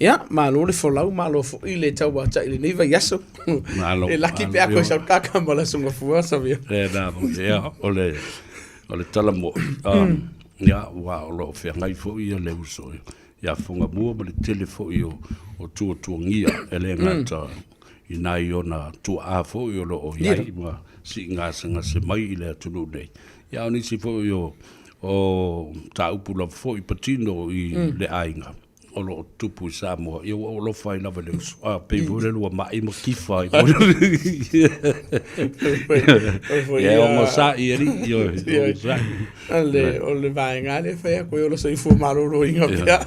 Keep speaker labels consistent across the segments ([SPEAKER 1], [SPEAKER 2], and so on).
[SPEAKER 1] Ia, malo le folau, malo foi le tauatai i lenei vaiaso.
[SPEAKER 2] Malo.
[SPEAKER 1] E laki pe a koe sau kaka ma le aso gafua, Savia.
[SPEAKER 2] E nā, ia, o le, o le tala mo'i. Um, ia, ua o lo o feagai foi ia le uso ia Fugamua ma le tele foi o, o tuatuagia e le gata i nai ona tuaa foi o lo o i ai ma sii gasegase mai i le atunuu nei. Ia, o nisi foi o, o mataupu lava foi patino i le aiga o lo o tupu i Samoa, ia ua ou alofa ai lava i le uso. A, pei foi lele ua mai ma kifa ai foi. Ia, e ogosa'i e alii, ioe, e ogosa'i.
[SPEAKER 1] O le vaega lea e fai atu ai o le soifua maloloina pea.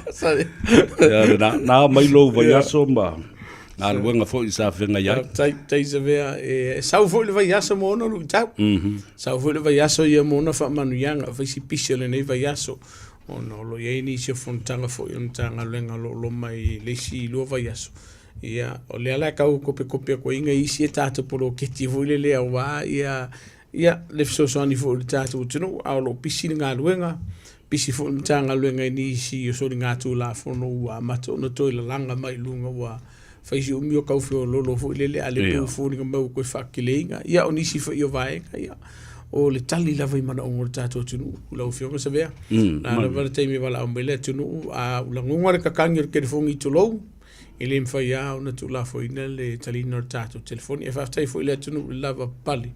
[SPEAKER 2] Ia, lena, na mai lou vaiaso ma galuega foi sa feagai ai.
[SPEAKER 1] Tai, tai Savea, e sau foi le vaiaso mo ona luitau. Sau foi le vaiaso ia mo ona faamanuiaga, fai si pisi o lenei vaiaso. Ona o lo o i ai nisi o fonotaga foi o le Matagaluega o lo o loma i le isi 2 vaiaso. Ia, o lea la e tau kopekope atu ai nisi a tatou poloketi foi lele aua ia ia le fesoasoani foi i le tatou atunuu, a o lo o pisi le galuega, pisi foi le Matagaluega i nisi o soligatulafono ua amata ona toe lalaga mai i luga ua fai si umi o tau feoloolo foi lele, a le pei ua foliga mai ua toe faateleina. Ia, o nisi foi o vaega, ia, o le tali lava i manaoga o le tatou atunuu, lau Afioga Savea. Na lava le taimi e valaau mai le atunuu, a ua lagona le kakagi o le telefoni tulou, e le mafai lava ona tuulafoina le taliina o le tatou telefoni. E faafetai foi i le atunuu i le lavapapale,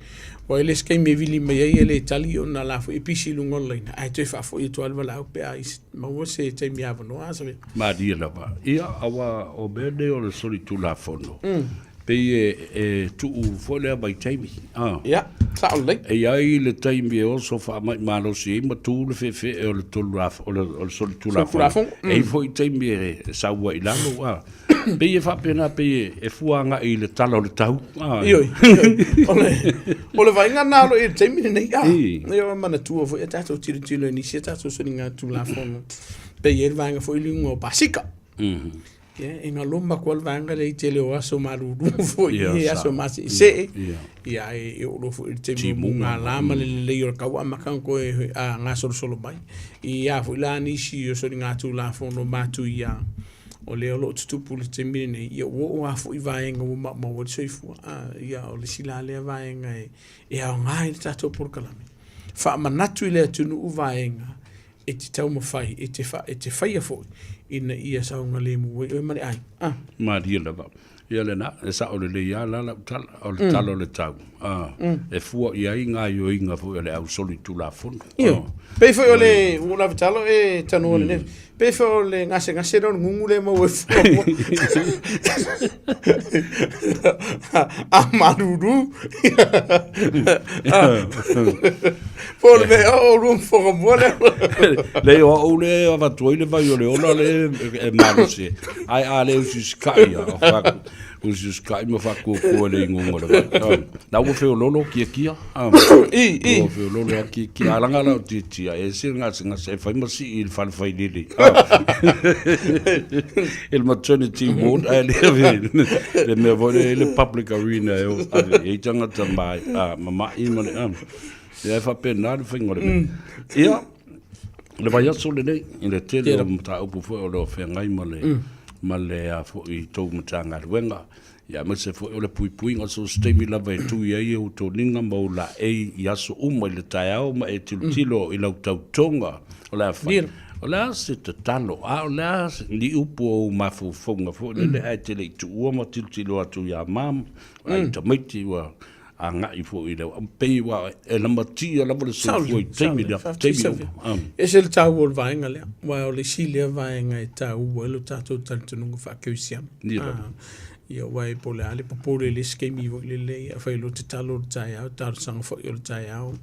[SPEAKER 1] aua e le o se taimi e vili mai ai e le tali ona o la foi e pisi i luga o le laina, ae toe faafoi atu lava le valaau pe a maua se taimi avanoa. Savea.
[SPEAKER 2] Malie lava. Ia, aua o mea nei o le solitulafono, pei e tuu foi lea vaitaimi.
[SPEAKER 1] Ah. Ia, sao lelei.
[SPEAKER 2] E i ai le taimi e oso faamai malosi ai ma tu le feefee o le o le solitulafono. E i ai foi taimi e sau ai i lalo. Ah. Pei e faapena, pei e fua agai i le tala o le tau.
[SPEAKER 1] Ah. Ioe, ioe. O le vaaiga lena o lo o i ai i le taimi lenei. Ah. Ia, manatua foi a tatou tilotilo i nisi a tatou soligatulafono. Pei e i ai le vaega foi i luga o pasika. Ia, e galoma atu lava le vaega lea i tele o aso malulu foi, e aso maseesee. Ia, e oo loa foi i le taimi o mugala ma le lelei o le tau amata ona toe gasolosolo mai. Ia foi la nisi o soligatulafono matuia o lea o lo o tutupu i le taimi lenei, ia ua oo lava foi vaega ua maumau ai le soifua. Ia, o le isi la lea vaega e aoga i le tatou polokalame, faamanatu i le atunuu vaega e te taumafai, e te, fa, e te faia foi ina ia saogalemu ai oe ma le aiga.
[SPEAKER 2] Ah. Malie lava. Ia lena, e sao lelei lava la lau tala, o le tala o le tau. Ah, E fua i ai gaoioiga foi a le au solitulafono.
[SPEAKER 1] Ioe. Ah. Pei foi o le, ua lava talo e tanoa lenei. Pei foi o le gasegase lea o le gugu lea e maua e fua. A malulu. Po o le mea o lua fofoga mua lea.
[SPEAKER 2] Leai o au lea e avatu ai le vai o le ola lea e malosi ai. Ae a le usiusikai ia, o faku, usiusikai ma faakuakua i le iguga o le vai. La ua feololo kiakia.
[SPEAKER 1] I, i.
[SPEAKER 2] Ua feololo lava kiakia. A laga la o tiatia, e ese le gasegase e fai ma sii i le fale failele. I le maternity ward, ae le ave le mea foi lea i le public arena e o ave i ai tagata mamai ma le. Ia e faapena le faiga o le mea. Ia, le vaiaso lenei, i le tele o mataupu foi o lo o feagai ma le, ma le a foi tou Matagaluega, ia aemaise foi o le puipuiga, so o se taimi lava e tui ai ou toniga ma ou laei i aso uma i le taeao ma e tilotilo i lau tautoga o le a fai. O le a se tatalo, a o le a ni upu o ou mafaufauga foi lele ae te le i tuua ma tilotilo atu ia mama, ai tamaiti ua agai foi i le pei ua e lamatia lava le soifua i taimi lea, taimi uma.
[SPEAKER 1] E ese le taua o le vaega lea, aua o le isi lea vaega e taua ai lo tatou talitonuga faa-kerisiano. Ia, aua e po o le a le popole i le isi taimi foi lele, ia fai loa tatalo o le taeao, talosaga foi o le taeao,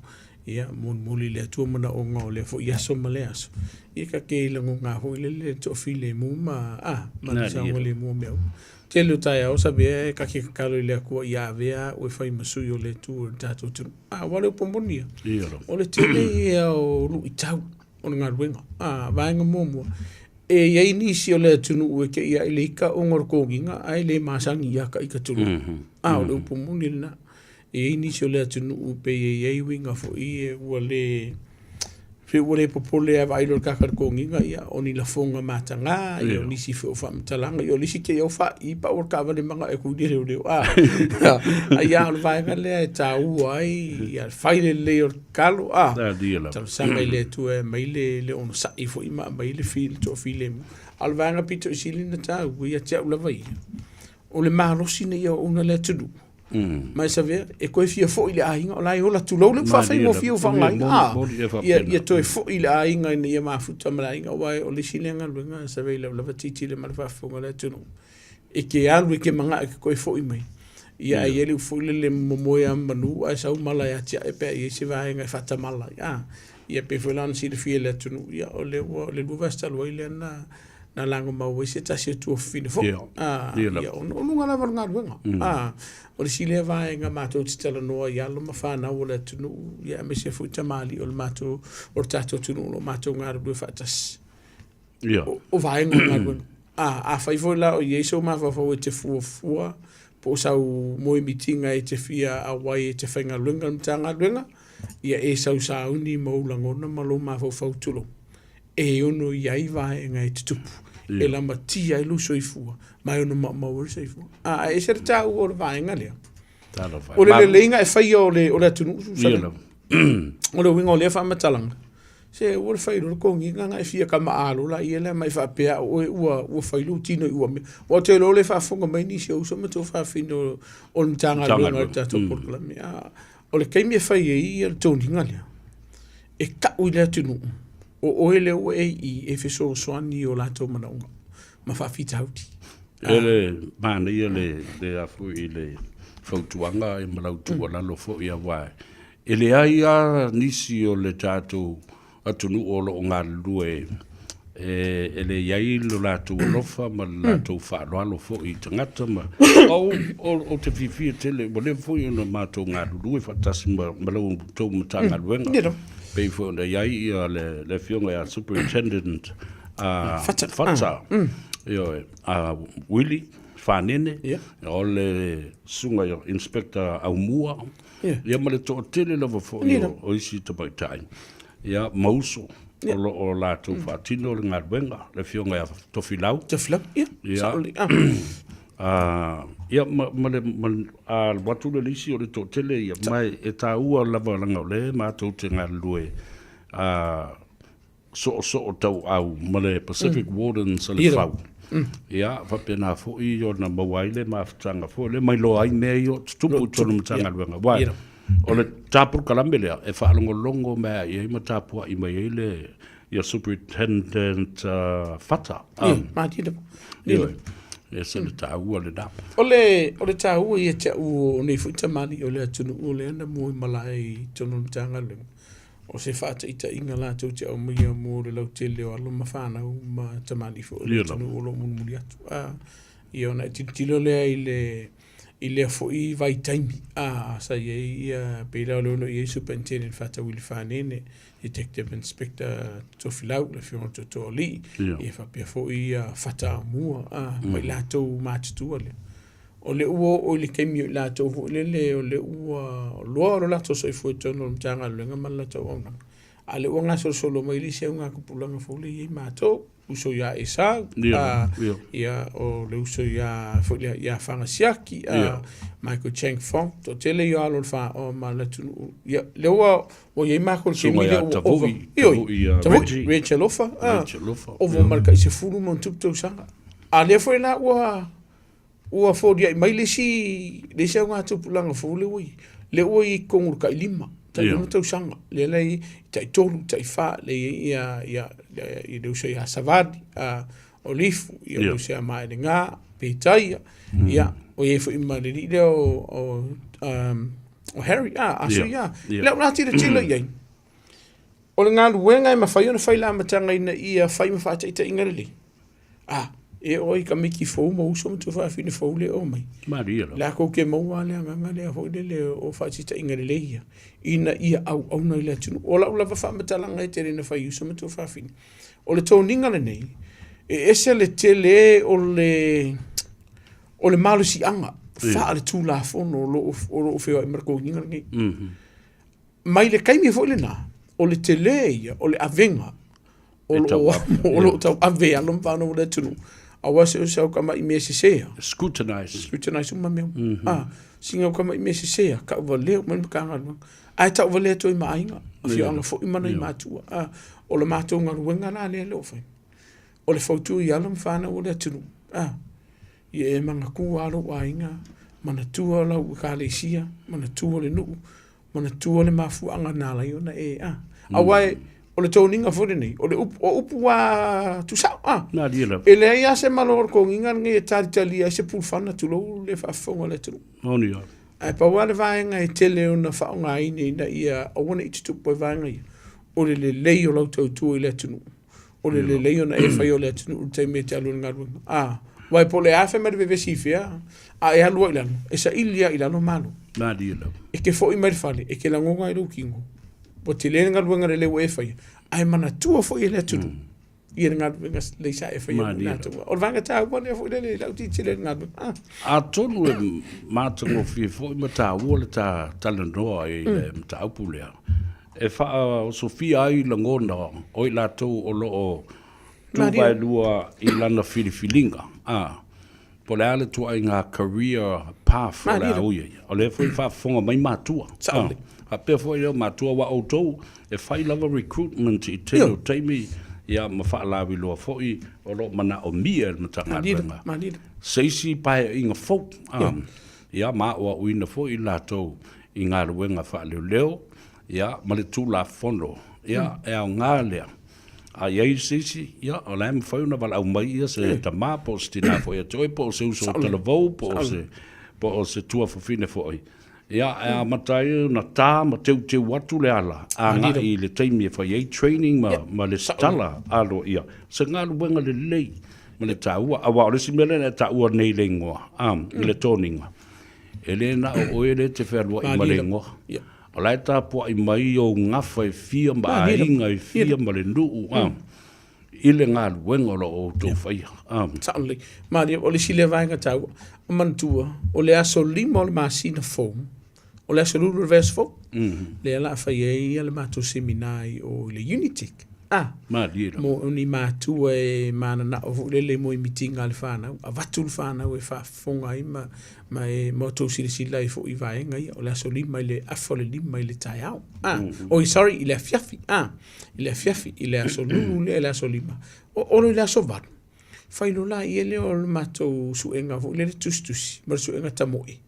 [SPEAKER 1] ia molimoli i le Atua manaoga o lea foi aso ma lea aso. Ia ta te lagona foi lele le toafilemu ma, ma le saogalemu o mea uma. Tele o taeao sa avea e kake tatalo i le Atua ia avea au e fai ma sui o le Atua i le tatou atunuu. A, aua o le upu moni ia, o le tele ia o luitau o le galuega. A, vaega muamua, e i ai nisi o le atunuu e te i ai le ika ona o le toniga ae le masani ia ka ika tulou. A, o le upu moni lena. E i ai nisi o le atunuu pei e i ai uiga foi ua le... Pei ua le popole lava e vaai loa i le kaka o le toniga, ia, o ni lafoga mataga, ia, o nisi foi o faamatalaga, ia, o le isi te i au faai pau o le taavale manao e tui le leoleo, a. Ai a o le vaega lea e taua ai ia le fai lelei o le tatalo, a. Talosaga i le Atua e aumai le, le onosai foi ma aumai le le toafilemu. A o le vaega pito i sili ona taua ia te au lava ia, o le malosi ina ia auauna le atunuu. Ma e savea, e toe fia foi i le aiga, o la e ola tulou le faafaigofie ua faaaogaina. A, ia, ia toe foi i le aiga ina ia mafuta ma le aiga, aua o le isi lea galuega e savea i lau lava tilotilo ma le faafofoga a le atunuu, e te alu e te manao e te toe foi mai, ia ae i ai le upu foi lele, momoe lava ma manu ae sau mala e atiae pe a i ai se vaega e faatamala ai. A, ia pei foi la ona silafia e le atunuu, ia o lea ua, o le 2 vaiaso talu ai lea na na lagomau ai se tasi o tuafafine foi. Ia, ona o luga lava o le galuega. O le isi lea vaega matou te talanoa i alo ma fanau o le atunuu, ia aemaise foi tamalii o le matou, o le tatou atunuu o lo o matou galulue faatasi. O vaega o le galuega. Afai foi la o i ai sou mafaufau e te fuafua po o sau moemitiga e te fia auai e te faigaluega i le Matagaluega, ia e sau sauni ma ou lagona ma lou mafaufau tulou. e ono i ai vaega e tutupu e lamatia ai lou soifua ma e ono maumau ai le soifua. A e ese le taua o le vaega lea. O le leleiga e faia o le, o le atunuu Susana. O le uiga o lea faamatalaga, se ua le fai loa le togiga na e fia kamaalo la ia lea ma e faapea au oe ua, ua fai lou tino i ua mea. Ua te iloa o lea e faafofoga mai nisi o uso ma tuafafine o, o le Matagaluega o le tatou polokalame. A, o le taimi e fai ai ia le toniga lea, e tau i le atunuu, o oe lea ua e i i e fesoasoani i o latou manaoga ma faafitauli.
[SPEAKER 2] E le manaia le, le a foi i le fautuaga ma lau tuualalo foi aua e leai lava nisi o le tatou atunuu o lo o galulue e le i ai lo latou alofa ma le latou faaaloalo foi i tagata ma ou te fiafia tele ua leva foi ona matou galulue faatasi ma la outou Matagaluega pei foi ona i ai ia le afioga ia Superintendent Fata, ioe, a Willie Fanene, o le susuga ia Inspector Aumua, ia ma le toatele lava foi o isi tamaitai. Ia, ma uso o lo o latou faatino le galuega, le afioga ia Tofilau.
[SPEAKER 1] Tofilau, ia,
[SPEAKER 2] Ia.
[SPEAKER 1] sao lelei. Ah.
[SPEAKER 2] Ah, ia, ma, ma le, ma, a alu atu le lisi o le toatele ia, ma e taua lava leaga o lea matou te galulue ah, soosoo tauau ma le Pacific Wardens a le Fau. Ia, faapena foi ona maua ai le mafutaga foi lea ma iloa ai mea ia o tutupu i totonu o Matagaluega. Aua o le ta polokalame lea e faalogologo mai i ai ma tapuai mai ai le ia Superintendent Fata.
[SPEAKER 1] Ia, malie lava.
[SPEAKER 2] Ioe, e ese le taua lena.
[SPEAKER 1] O le, o le taua ia te au o nei foi tamalii o le atunuu lea na mua i malae i totonu o le Matagaluega, o se faataitaiga latou te aumaia mo le lautele o alo ma fanau ma tamalii foi o le atunuu o lo o mulimuli atu. A, ia ona e tilotilo lea i le i lea foi vaitaimi a sa i ai ia pei la o le ono i ai Superintendent Faatauili Fanene, Detective Inspector Tofilau, le afioga i le Tootooalii, ia faapea foi ia Fataamua a, ma i latou matutua lea. O lea ua oo i le taimi o i latou foi lele o lea ua loa lo latou soifua i totonu o le Matagaluega ma le latou auaunaga, a o lea ua gasolosolo mai le isi augatupulaga fou lea e i ai matou, uso ia Esau, ia o le uso ia foi lea ia Fagasiaki, Michael Chang Fong, toatele ia alo o le faaoa ma le atunuu. Ia lea ua ua i ai matou i le taimi lea ua ova. Ioe, Tavui, Reg Alofa, ova ma le tai 10 ma ona tupu tausaga. A lea foi la ua Ua folia'i mai le isi, le isi augatupulaga fou lea ua i ai, lea ua i totonu o le tailima, tailima tausaga, lea la e i ai taitolu, taifa, lea e i ai ia, ia, ia le uso ia Savali, a, o Lifu, ia le uso ia Maelega, Pitaia, ia, o i ai foi ma le alii lea o, o, um, o Harry, a, a sui ia. Lea o le a tilotilo i ai, o le galuega e mafai ona fai i le amataga ina ia fai ma faataitaiga lelei, A, e oo i tamaiti fou ma uso ma tuafafine fou lea e omai.
[SPEAKER 2] Malie lava.
[SPEAKER 1] Latou te maua le agaga lea foi lele o faataitaiga lelei ia, ina ia auauna i le atunuu. O lau lava faamatalaga e tele ina fai i uso ma tuafafine, o le toniga lenei, e ese le tele o le o le malosiaga faaletulafono o lo o feoai ma le toniga lenei. Mai le taimi foi lena, O le telē ia o le avega o lo o lo o tauave e alo ma fanau o le atunuu, aua se o se aukama'i mea sesē.
[SPEAKER 2] Scrutinize.
[SPEAKER 1] Scrutinize uma mea uma. A, sina aukama'i mea sesē, tauvalea uma le Matagaluega. Ae tauvalea atu ai ma aiga, afioaga foi ma nai matua. A, o le matou galuega la lea o lo o fai, o le fautua i alo ma fanau o le atunuu. A, ia e manatua lava lou aiga, manatua lau ekalesia, manatua le nuu, manatua le mafuaaga na ala ai ona e a. Aua o le toniga foi lenei, o le upu, o upu lava tuusao a.
[SPEAKER 2] Malie lava.
[SPEAKER 1] E leai lava se malo o le toniga lenei e talitalia ai se pulufana tulou le faafofoga a le atunuu.
[SPEAKER 2] Moni lava.
[SPEAKER 1] Ae pau lava le vaega e tele ona faaaogaina ina ia aua ne i tutupu ai vaega ia, o le lelei o lau tautua i le atunuu. O le lelei ona e faia o le atunuu i le taimi e te alu ai i le galuega. A, aua po o le a fai mai le vevesi i fea, a e alu ai i lalo, e saili lava i lalo malo.
[SPEAKER 2] Malie lava.
[SPEAKER 1] E te foi mai le fale, e te lagona ai lou tino, ua tele le galuega lelei ua e faia, ae manatua foi e le atunuu ia le galuega lelei sa e faia mo i latou. O le vaega taua lea foi lele i lau tilotilo i le galuega.
[SPEAKER 2] Atonu e matagofie foi ma taua le ta talanoa i le mataupu lea, e faaosofia ai lagona o i latou o lo o tuvaelua i lana filifiliga, a, po o le a le ituaiga career path o le a ui ai. O lea foi e faafofoga mai matua.
[SPEAKER 1] A,
[SPEAKER 2] faapea foi lea o matua, aua outou e fai lava recruitment i tele o taimi, ia ma faalauiloa foi o lo o manaomia e le Matagaluega se isi paeaiga fou, a, ia ma aoaoina foi i latou i galuega faaleoleo, ia, ma le Tulafono, ia, e aoga lea. A i ai se isi, ia, o la e mafai ona valaau mai ia se tama po o se tina foi ia te oe, po o se uso talavou, po o se, po o se tuafafine foi. Ia, e amata ai ona ta ma teuteu atu le ala agai i le taimi e fai ai training ma, ma lesitala aloaia. Se galuega lelei ma le taua, aua o le isi mea lea na e taua nei i le igoa, a, i le toniga, E le na o oe lea e te fealuai ma le igoa. O la e tapuai mai ou gafa e fia ma aiga e fia ma le nuu a, i le galuega o lo o outou faia.
[SPEAKER 1] Sao lelei. Malie, o le isi lea vaega taua, manatua, o le aso 5 o le masina fou, o le aso Lulu o le vaiaso fou, lea o le a fai ai le matou seminar i o i le Unitec. A,
[SPEAKER 2] Malie lava.
[SPEAKER 1] mo ni matua e mananao foi lele mo i mitinga a le fanau, avatu le fanau e faafofoga ai ma, ma e ma outou silasila ai foi i vaega ia, o le aso 5 i le afa o le 5 i le taeao. A, oi sorry, i le afiafi, a, i le afiafi, i le aso Lulu lea i le aso 5. O, o i le aso 8, fai loa laia lea o le matou suega foi lele tusitusi ma le suega tamoe,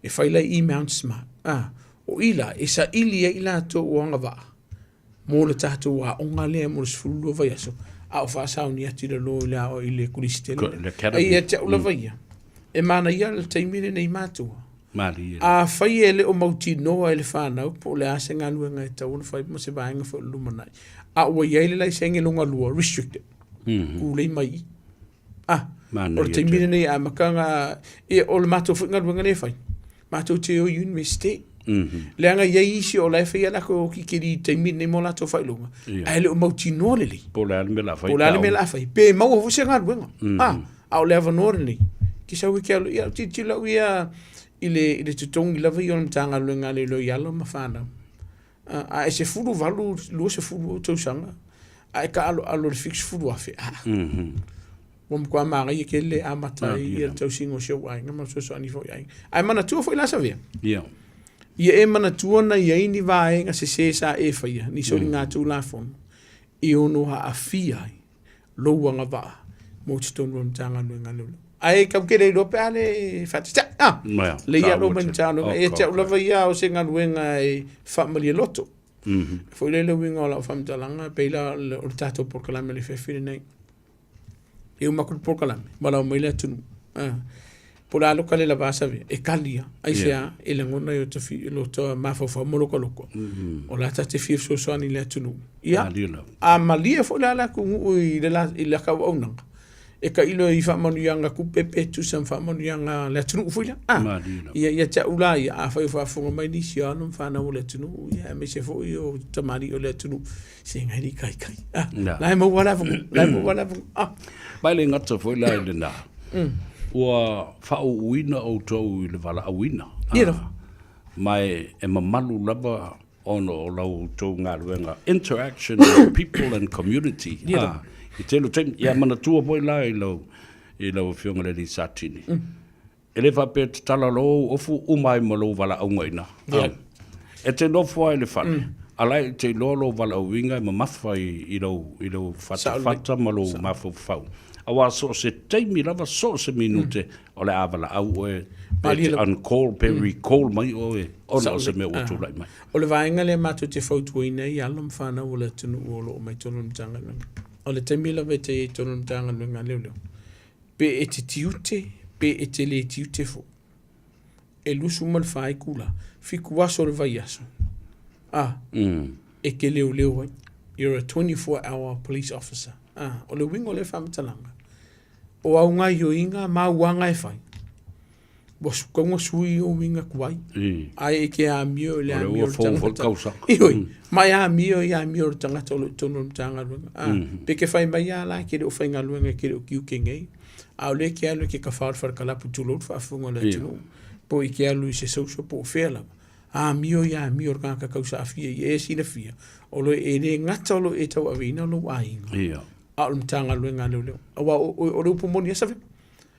[SPEAKER 1] e fai la i Mount Smart. A, o i la e saili ai i latou o agavaa mo le tatou aoga lea mo le 12 vaiaso, a o faasauni atu i lalo i le ao i le kolisi tele.
[SPEAKER 2] Le
[SPEAKER 1] E ia te au lava ia, e manaia le taimi lenei matua.
[SPEAKER 2] Malie.
[SPEAKER 1] Afai e le o mautinoa e le fanau po o le a se galuega e tatau ona fai ma se vaega foi o le lumanai, a ua i ai le laisene lona lua, restricted, tulei mai i i. Ah, o le taimi lenei e amata ona, ia, o le matou foi galuega lea e fai, matou te o i Universite. Leaga e i ai isi o la e fai a latou kikili i le taimi lenei mo latou faailoga, ae le o mautinoa lelei.
[SPEAKER 2] Po o le a le mea o le a fai.
[SPEAKER 1] Po o le a le mea o le a fai, pe maua foi se galuega. Ah, a o le avanoa lenei, e te sau e te alu, ia, tilotilo au ia i le, i le totogi lava ia o le Matagaluega a Leoleo i alo ma fanau. A e 18, 20 ou tausaga, a e taaloalo i le 70,000, a, ua matua manaia tele le amata ai le tausiga o si ou aiga ma le fesoasoani foi i aiga. Ae manatua foi la Savea, ia e manatua na i ai ni vaega sese sa e faia, ni soligatulafono e ono aafia ai lou agavaa mo totonu o le Matagaluega a Leoleo. Ae tatou te le iloa pe a le faataitai. Ah, lea ia lou mai Matagaluega. Ia te au lava ia o se galuega e faamalie loto. Foi lea le uiga o lau faamatalaga, pei la o le tatou polokalame o le afiafi lenei. E uma atu le polokalame, valaau mai le atunuu. Ah, po o le a lota le lava Savea, e kali lava. Aisea? E lagona i lota mafaufau ma lota loto, o la ta te fia fesoasoani i le atunuu. Ia, a malie foi la le atunuu i le ata auaunaga, e tailo i faamanuiaga tupe pe tusa ma faamanuiaga a le atunuu foi lea. A, ia, ia te au la ia, afai o faafofoga mai nisi o alo ma fanau o le atunuu, ia, aemaise foi o tamalii o le atunuu, se ngai le kaikai. A, la e maua le avanoa, la e maua le avanoa. A.
[SPEAKER 2] Ma e le gata foi la i lena, ua faauuina outou i le valaauina.
[SPEAKER 1] Ia lava.
[SPEAKER 2] Ma e mamalu lava. Ona o lau outou galuega interaction with people and community. Yeah. I tele o taimi, ia manatua foi la i lau, i lau Afioga i le alii Satini. E le faapea e tatala loa ou ofu uma ai ma lou valaauga i ina.
[SPEAKER 1] Yeah.
[SPEAKER 2] E te nofo ai i le fale, a la e te iloa lou valaauina e mamafa i lou, i lou fatafata ma lou mafaufau. Aua so o se taimi lava, so o se minute, o le a valaau oe, pe te uncall, pe recall mai oe, ona o se mea ua tulai mai.
[SPEAKER 1] O le vaega lea matou te fautuaina ai alo ma fanau o le atunuu o lo o mai totonu o le Matagaluega. O le taimi lava e te i ai i totonu o le Matagaluega a Leoleo, pe e te tiute, pe e te le tiute foi, e 24 itula, 7 aso o le vaiaso, a, e te leoleo ai. You're a 24 hour police officer. A, o le uiga o lea faamatalaga, o au gaioiga ma au aga e fai, ua tau sui ou uiga tuai. Ae e te amio i le amio o le tagata. Ioe, ma e amio i amio o le tagata o lo o i totonu o le Matagaluega. A, pe te fai mai lava la e te le o faigaluega e te le o tiute nei, a o lea e te alu e te tafao i le falekalapu tulou le faafofoga a le atunuu, po o e te alu i se social po o fea lava, amio i amio o le tagata tausaafia i e silafia, o lo e le gata o lo e tauaveina lou aiga, a o le Matagaluega a Leoleo. Aua o le upu moni, e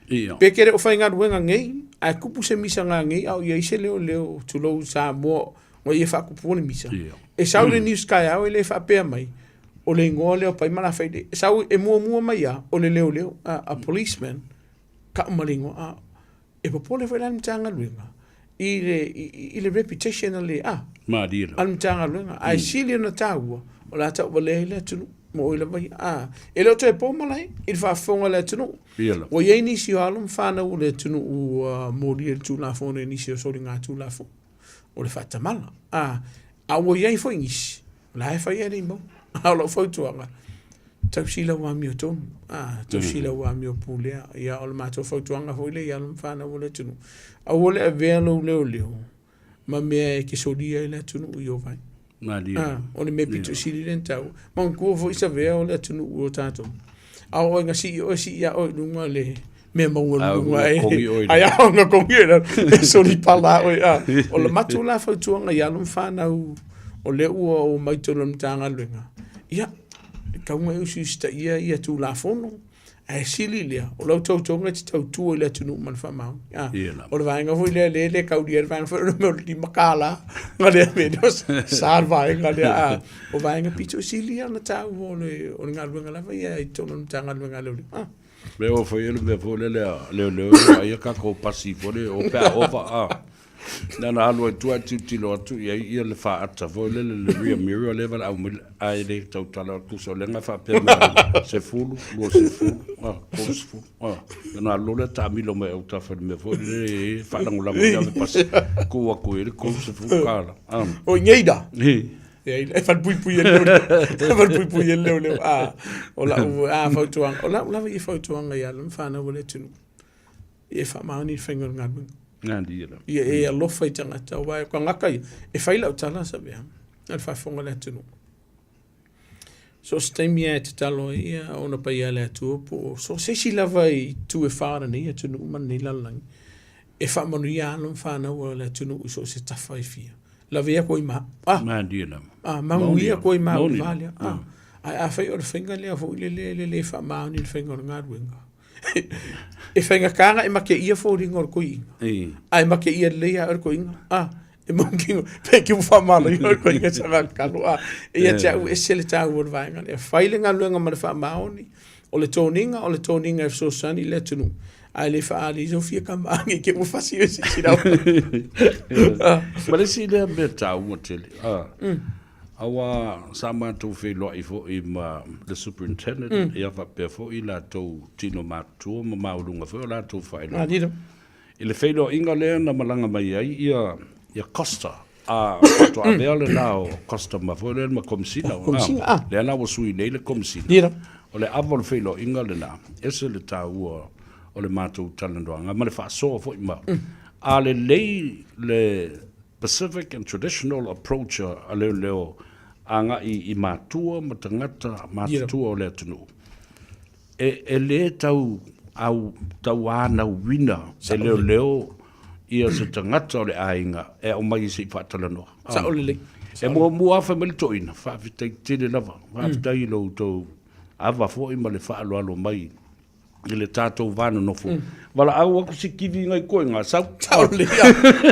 [SPEAKER 2] Ia.
[SPEAKER 1] Pe ke le o faigaluega nei, ae kupu se misa ngā nei, a o i ai se leoleo, tulou Samoa, ua ia faakupua le misa.
[SPEAKER 2] Ia.
[SPEAKER 1] E sau le news taeao e le faapea mai, o le igoa lea o Paimalafa i le, e sau e muamua mai lava, o le leoleo, a policeman, tau ma le igoa, a, e popole foi la le Matagaluega i le, i le reputation a le, a,
[SPEAKER 2] Malie
[SPEAKER 1] lava. a le Matagaluega. Ae sili ona taua, o le a tauvalea ai le atunuu ma oe lava ia. A, e le o toe po malae i le faafofoga a le atunuu.
[SPEAKER 2] Ia lava.
[SPEAKER 1] Ua i ai nisi o alo ma fanau o le atunuu ua molia i le Tulafono i nisi o soligatulafono o le faatamala. A, a ua i ai foi nisi, o la e fai ae le i maua. A o lau fautuaga, tausi lau amiotonu, a, tausi lau amio pulea. Ia, o le matou fautuaga foi lea i alo ma fanau o le atunuu, aua le avea lou leoleo ma mea e te solia ai le atunuu i o vai.
[SPEAKER 2] Malie.
[SPEAKER 1] A, o le mea pito sili lea ona taua. Manatua foi Savea o le atunuu o tatou. A oo ina sii oe, sii lava oe i luga le mea maualuluga e. Ai a ona kogi oe i lalo, e solipala oe. A, o le matou la fautuaga i alo ma fanau o lea ua omai totonu o le Matagaluega, ia, e tatau ona e usiusitaia ia Tulafono, Ae sili lea, o lau tautoga e te tautua i le atunuu ma le faamaoni. Ah, o le vaega foi lea, lea e le kaulia le vaega foi o le mea o le $5, na lea mea lea, sa le vaega lea. Ah, o vaega pito sili ia ona taua o le, o le galuega lava ia i totonu o le Matagaluega a Leoleo. Ah.
[SPEAKER 2] Mea ua fai ai le mea foi lele a leoleo e vaai a tatou pasi foi lea o pe a ova a. Na ona alu ai tua ae tilotilo atu i ai ia le faata foi lele le rear mirror lea valaau mai ae le tautala atu tusa o lea na faapea mai 10, 20, 30, ona alu loa lea taamilo mai autafa i le mea foi lele e faalagolago i ave pasi tuu atu i ai le 30 tala.
[SPEAKER 1] O i nei la? E falepuipui e leoleo. E falepuipui e leoleo. O lau fautuaga, o lau lava ia fautuaga i alo ma fanau a le atunuu. Ia e faamaoni le faiga o le galuega. Ia e alofa i tagata, aua o tagata ia, e fai lau tala Savea, a le faafofoga a le atunuu. So o se taimi lava e tatalo ai ia ona paia a le Atua po o so o se isi lava i itu e fa o lenei atunuu ma lenei lalolagi, e faamanuia alo ma fanau a le atunuu i so o se tafa e fia. Lavea koe i ma, ah, ah, manuia koe i ma o le va lea. Ah, ae afai o le faiga lea foi lele e le faamaoni le faiga o le galuega, e faigata ona e mateia foliga o le toeaina, ae mateia lelei lava oe le toeaina. A, e mautino, pe te faamalaia le toeaina saga tatalo. A, e ia te au e ese le taua o le vaega lea. Fai le galuega ma le faamaoni, o le toniga, o le toniga e fesoasoani i le atunuu, ae le faaali sou fia tama ne i te i ua fasi oe i se isi
[SPEAKER 2] Ma le isi lea mea taua tele, Aua sa matou feiloai foi ma le Superintendent, mm. ia faapea foi latou tino matutua ma maualuga foi o latou faailoga. I le feiloaiga lea na malaga mai ai ia, ia Costa, a faatoa avea lena o Costa ma foi lea ma Komisina.
[SPEAKER 1] Oh, Komisina, ah.
[SPEAKER 2] Lea la ua sui nei le Komisina.
[SPEAKER 1] Ia.
[SPEAKER 2] O le ava o le feiloaiga lena, ese le taua o le matou talanoaga ma le faasoa foi ma. A lelei le Pacific and Traditional Approach a leoleo agai i matua ma tagata matutua o le atunuu, e, e lē tau au, tauanauina e leoleo ia se tagata o le aiga e aumai se i faatalanoa.
[SPEAKER 1] Sao lelei.
[SPEAKER 2] E muamua lava fai mai le toeaina, faafetai tele lava, faafetai i lo outou ava foi ma le faaaloalo mai i le tatou va nonofo. Valaau atu si kivi ngai koe ngā sau.
[SPEAKER 1] Sao lelei, ia.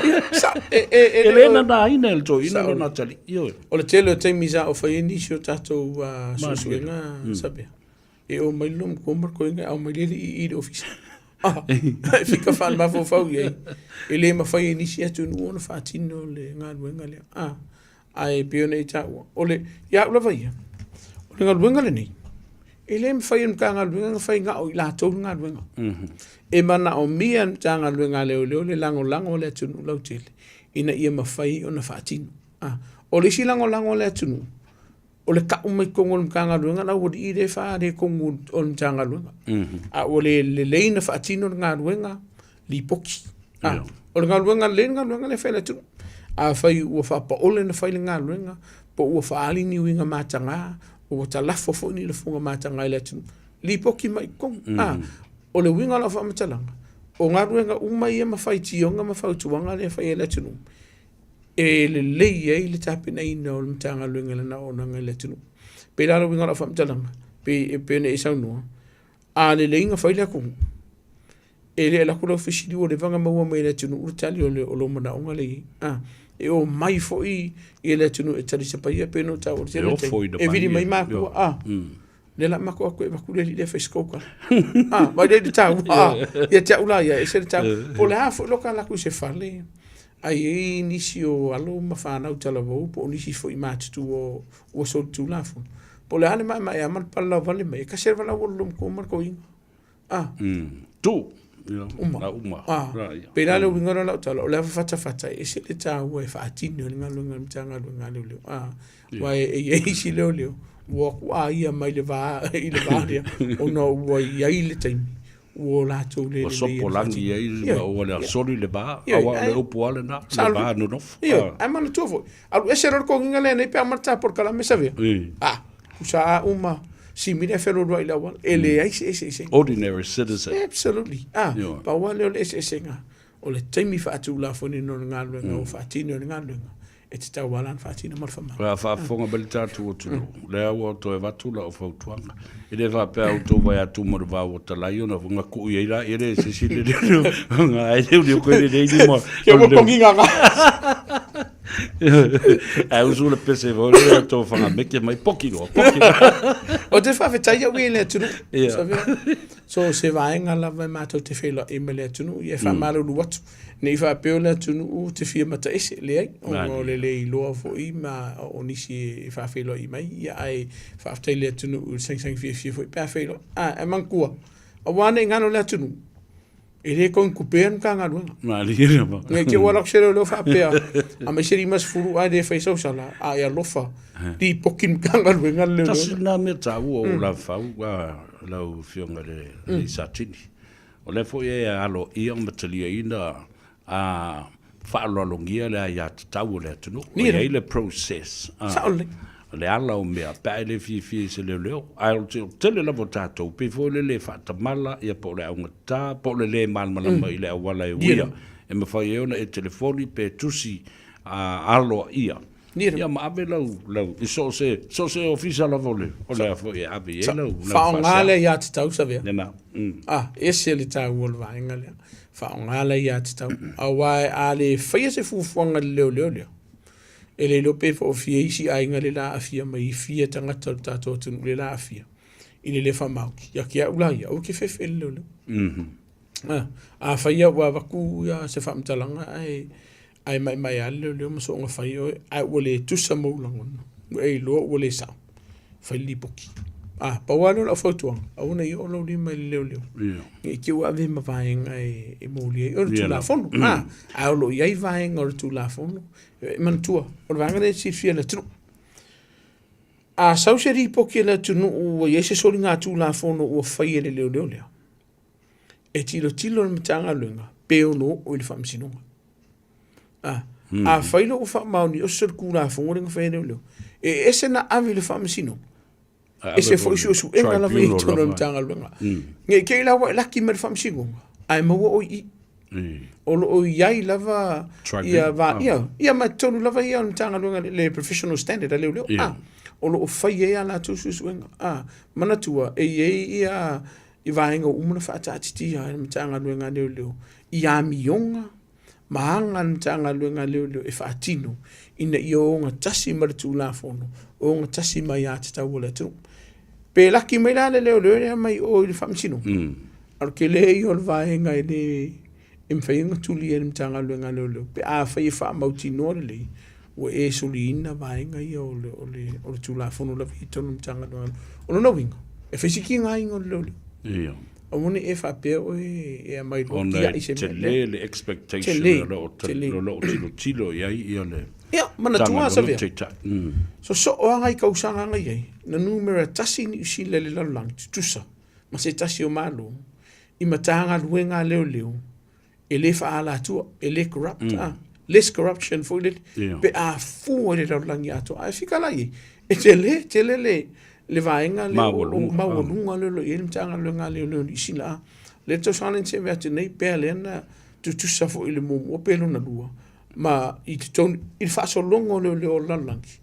[SPEAKER 1] Ia, sa, e, e, e,
[SPEAKER 2] E le nanaina e le toeaina lona atalii. Ioe.
[SPEAKER 1] O le tele o taimi sa o fai ai nisi o tatou suesuega, Sabea. E oo mai le loomatua ma le toeaina e aumai le alii i le ofisa. Ah, e fika faale-mafaufau i ai. E le mafai e nisi atunuu ona faatino le galuega lea. Ah, ae pei ona e taua, o le, ia au lava ia, o le galuega lenei, e le mafai e le Matagaluega ona fai na o i latou le galuega. E manaomia e le Matagaluega a Leoleo le lagolago a le atunuu lautele ina ia mafai ona faatino. Ah, o le isi lagolago a le atunuu, o le tau mai totonu o le Matagaluega le aualii lea e faaletonu o le Matagaluega. A ua le lelei ona faatino le galuega, lipoti. A, o le galuega lelei le galuega lea e fai e le atunuu. Afai ua faapaole ona fai le galuega, po ua faaali ni uiga mataga, ua talafo foi ni lafoga mataga i le atunuu, lipoti mai i totonu. A, o le uiga o lau faamatalaga, o galuega uma ia ma faitioga ma fautuaga lea e fai e le atunuu, e lelei ai le tapenaina o le Matagaluega i lana auaunaga i le atunuu. E pei la o le uiga o lau faamatalaga, pei ona e saunoa, a lelei ona fai le atunuu, e le alu atu lau fesili ua leva ona maua mai e le atunuu le tali o lou manaoga lea e i ai. A, e omai foi le atunuu e talisapaia pei ona ou taua i le tele o taimi, e vili mai matua, a, lea o le a matou o atu e avatu le alii lea e fai se tou tala. A, vaai lea i le taua, a, ia te au la ia, e ese le taua. Po o le a foi lota alu atu i se fale, ae i ai nisi o alo ma fanau talavou po o nisi foi matutua ua solitulafono, po o le a le maemaea ma le palalauvale mai, e tasi lava le auala loomatua ma le toeaina. A.
[SPEAKER 2] Tu. Uma. La uma.
[SPEAKER 1] A. Pei la le uiga lea o lau tala, o le ava fatafata e ese le taua e faatino ai le galuega a le Matagaluega a Leoleo. A. Aua e i ai isi leoleo ua o atu aia mai le va i le va lea ona ua i ai le taimi ua latou le
[SPEAKER 2] Ua sopolagi ai ma ua le soli le va, aua o le upu lava lena, le va nonofo.
[SPEAKER 1] Ioe, ae manatua foi, alu ese loa le togiga lenei pe a uma le ta polokalame Savea. A, tusa a uma simi le fealualuai i le auala, e leai se eseesega.
[SPEAKER 2] Ordinary citizen.
[SPEAKER 1] Absolutely. A, pau lava lea o le eseesega, o le taimi faatulafonoina o le galuega ua faatino e le galuega, e tatau lava la ona faatino ma le faamalo.
[SPEAKER 2] A faafofoga mai le tatou atunuu, lea ua toe avatu lau fautuaga. E le faapea outou vae atu ma le vao ua talai ona ona tuu i ai laia le se isi le le ai le uli koe le le ma.
[SPEAKER 1] Ke mo kongi nganga.
[SPEAKER 2] Ai usu le pese vo le to whanga meke mai poki loa, poki loa.
[SPEAKER 1] O te whawhetai au i le atunuu. So se vaega lava e matou te feiloai ma le atunuu, ia e faamalulu atu. Ne i faapea o le atunuu te fia mataese, leai, ona o le le iloa foi ma o nisi e faafeiloai mai, ia ae faafetai i le atunuu i le sagisagi fiafia foi pe a feiloai. Ae manatua, aua ne i galo le atunuu, e le togitupea le Matagaluega.
[SPEAKER 2] Malie lava.
[SPEAKER 1] Ne i te i ua alu atu se leoleo faapea, aumai se 50 ae le fai sau sala, a e alofa, lipoti le Matagaluega a le leoleo.
[SPEAKER 2] Tasi lena mea taua o Lavafau, lau Afioga i le Satini. O lea foi e aloaia ma taliaina a faaaloalogia le aiatatau a le atunuu. E i ai le process, le ala o mea pe a e le fiafia i se leoleo. Ae o le tele lava o tatou, pei foi o le le faatamala, ia po o le augata, po o le le malamalama i le auala e uia, e mafai ai ona e telefoni pe tusi aloaia Ia ma ave lau, lau, i so o se, so o se ofisa lava o le, o le a foi e ave i ai lau, lau
[SPEAKER 1] Faaaoga
[SPEAKER 2] faasea.
[SPEAKER 1] le aiatatau Savea.
[SPEAKER 2] Lena.
[SPEAKER 1] Ah, ese le taua o le vaega lea. Faaaoga le aiatatau. Aua a le faia se fuafuaga i le leoleo lea, e le iloa pe foafia isi aiga le la aafia mai i fia tagata o le tatou atunuu le la aafia i le le faamaoni. Ia te au la ia, aua e te fefe i le leoleo. Ah, afai ua avatu ia se faamatalaga ae Ae maemae lava le leoleo ma soona fai oe, ae ua le tusa ma ou lagona, ua e iloa ua le sao, fai le lipoti. A, pau lava lea o lau fautuaga, aua ne i oo lou lima i le leoleo, ne i te i ua ave ma vaega e molia ai oe le Tulafono. A, ae o lo o i ai vaega o le Tulafono. E manatua, o le vaega lea e silafia e le atunuu. A sau se lipoti a le atunuu ua i ai se soligatulafono ua fai e le leoleo lea, e tilotilo le Matagaluega pe ono oo i le Faamasinoga. A, afai loa ua faamaonia o se solitulafono lea na fai e leoleo, e ese na ave i le Faamasinoga, ese foi suesuega lava i totonu o le Matagaluega. Ne i te i la ua e laki mai le Faamasinoga, ae maua oe i i. O lo o i ai lava ia va, ia, ia ma totonu lava ia o le Matagaluega le professional standard a leoleo. A, o lo o fai ai a latou suesuega. A, manatua e i ai ia i vaega ua uma ona faataatitia e le Matagaluega a Leoleo i amioga ma aga a le Matagaluega a Leoleo e faatino ina ia ogatasi ma le Tulafono, ogatasi ma aiatatau a le atunuu. Pe laki mai la le leoleo lea mai o i le faamasinoga, a o le tele ia o le vaega e le e mafai ona tulia e le Matagaluega a Leoleo pe afai e faamautinoa lelei ua e soliina vaega ia o le, o le, o le Tulafono lava i totonu o le Matagaluega. O lona uiga, e fai si tigaina o le leoleo.
[SPEAKER 2] Ia.
[SPEAKER 1] Aua ne i e faapea oe e aumai loa
[SPEAKER 2] Ona
[SPEAKER 1] tiai
[SPEAKER 2] e
[SPEAKER 1] se mea.
[SPEAKER 2] tele le expectation
[SPEAKER 1] Tele,
[SPEAKER 2] o lo o
[SPEAKER 1] tele.
[SPEAKER 2] o lo o tilotilo i ai ia le
[SPEAKER 1] Ia, manatua
[SPEAKER 2] Matagaluega
[SPEAKER 1] Savea.
[SPEAKER 2] taitai.
[SPEAKER 1] Sosoo lava nai tausaga na i ai, na numera tasi Niu Sila i le lalolagi, tutusa ma se tasi o Malo i Matagaluega a Leoleo e le faaalatua, e le corrupt, less corruption foi lele, pe a fua i le lalolagi atoa. Ae fika la i ai, e tele tele le, le vaega lea
[SPEAKER 2] Maualuga.
[SPEAKER 1] maualuga lea o lo o i ai le Matagaluega a Leoleo i Niu Sila. A lea tausaga lea na se'e atu nei, pea lea na tutusa foi i le muamua pe lona lua, ma i totonu i le faasologa o leoleo o le lalolagi,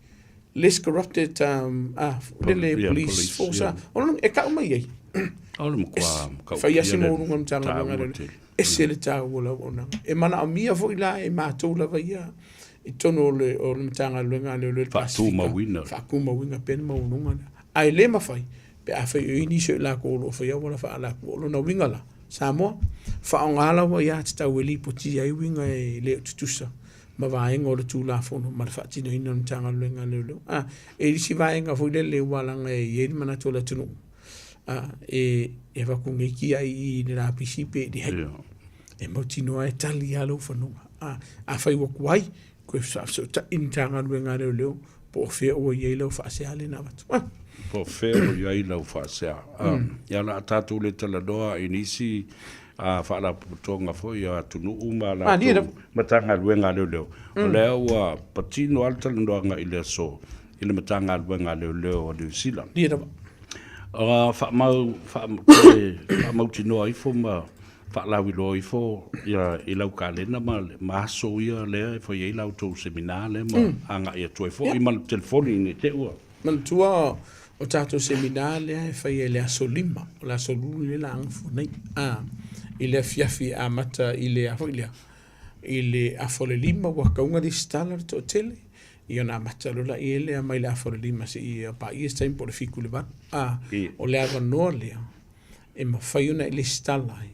[SPEAKER 1] less corrupted um, ah, lele
[SPEAKER 2] Yeah,
[SPEAKER 1] police
[SPEAKER 2] police,
[SPEAKER 1] force,
[SPEAKER 2] yeah.
[SPEAKER 1] ah, o lona e tau mai ai
[SPEAKER 2] O le matua
[SPEAKER 1] e fai lava si
[SPEAKER 2] maualuga le
[SPEAKER 1] maualuga o le Matagaluega a
[SPEAKER 2] taua
[SPEAKER 1] Leoleo.
[SPEAKER 2] tele.
[SPEAKER 1] Ese le taua o le auaunaga. E manaomia foi la e matou lava ia i totonu o le, o le Matagaluega a Leoleo i le Pasefika,
[SPEAKER 2] Faatumauina.
[SPEAKER 1] faatumauina pea le maualuga lea. Ae le mafai pe afai o i ai nisi o i latou o lo o faia auala faaalatua. O lona uiga la, Samoa, faaaoga lau aiatatau e lipotia ai uiga e le o tutusa ma vaega o le Tulafono ma le faatinoina o le Matagaluega a Leoleo. A, e i ai isi vaega foi lele ua laga e i ai le manatu o le atunuu, a, e, e avatu nei tiai i le lapisi pe leai. E mautinoa e tali lava lou fanua. A, afai ua tuai, toe faafesootai le Matagaluega a Leoleo po o fea ua i ai lau faasea lea na avatu. Ah.
[SPEAKER 2] Po o fea ua i ai lau faasea. Ah. Ia o le a tatou le talanoa i nisi faalapotopotoga foi a atunuu ma latou Matagaluega a Leoleo. O lea ua patino lava le talanoaga i le aso i le Matagaluega a Leoleo a Niu Sila. Faamau, faamautinoa ifo ma faalauiloa ifo ia i lau kalena ma, ma aso ia lea e fai ai la outou seminar lea ma agai atu ai foi ma le telefoni ne i te i ua.
[SPEAKER 1] Manatua o tatou seminar lea e fai ai i le aso 5, o le aso Lulu lea o le a gafua nei, a, i le afiafi e amata i le a foi lea, i le afa o le 5 ua tatau ona resitala le toatele, ia ona amata loa lea lea mai le afa o le 5 seia paia se taimi po o le 7 i le 8. A, o le avanoa lea e mafai ona e resitala ai,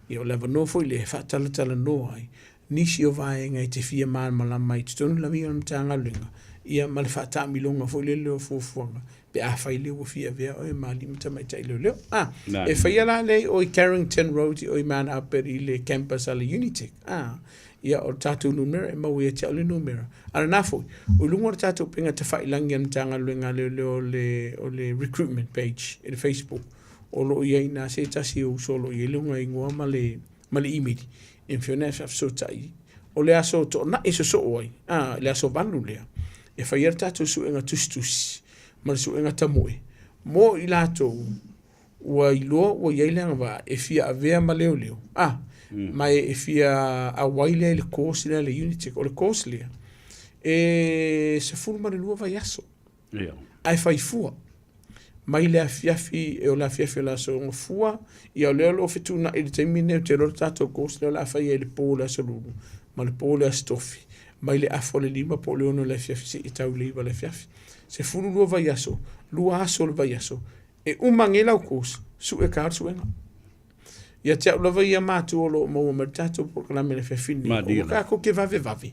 [SPEAKER 1] ia o le avanoa foi lea e faatalatalanoa ai nisi o vaega e te fia malamalama ai i totonu lava ia o le Matagaluega, ia ma le faataamiloga foi lele o fuafuaga pe afai lea ua fia avea oe ma alii ma tamaitai leoleo. A, e faia la lea i o i Carrington Road i o i Mount Albert i le campus a le Unitec. A, ia o le tatou numera e maua ia te au le numera. A o lena foi, o luga o le tatou upega tafailagi a le Matagaluega a Leoleo o le, o le recruitment page i le Facebook, o lo o i ai i ina se tasi o uso o lo o i ai lona igoa ma le, ma le imeli e mafai ona e faafesootai. O le aso Toonai sosoo ai, a, le aso 8 lea, e fai ai le tatou suega tusitusi ma le suega tamoe mo i latou ua iloa ua i ai le agavaa e fia avea ma leoleo, a, ma e fia auai lea i le course lea a le Unitec. O le course lea, e 12 vaiaso. Ae fai fua mai le afiafi, o le afiafi o le aso Gafua, ia o lea o lo o fetuunai i le taimi lenei, ou te iloa le tatou course lea o le a fai ai i le po o le aso Lulu ma le po o le aso Tofi, mai le afa o le 5 po o le 6 o le afiafi seia tau i le 9 o le afiafi. 12 vaiaso, lua aso o le vaiaso, e uma nei lau course, sue ka le suega. Ia te au lava ia matua o lo o maua mai le tatou polokalame i le afiafi nei, aua tatou te vavevave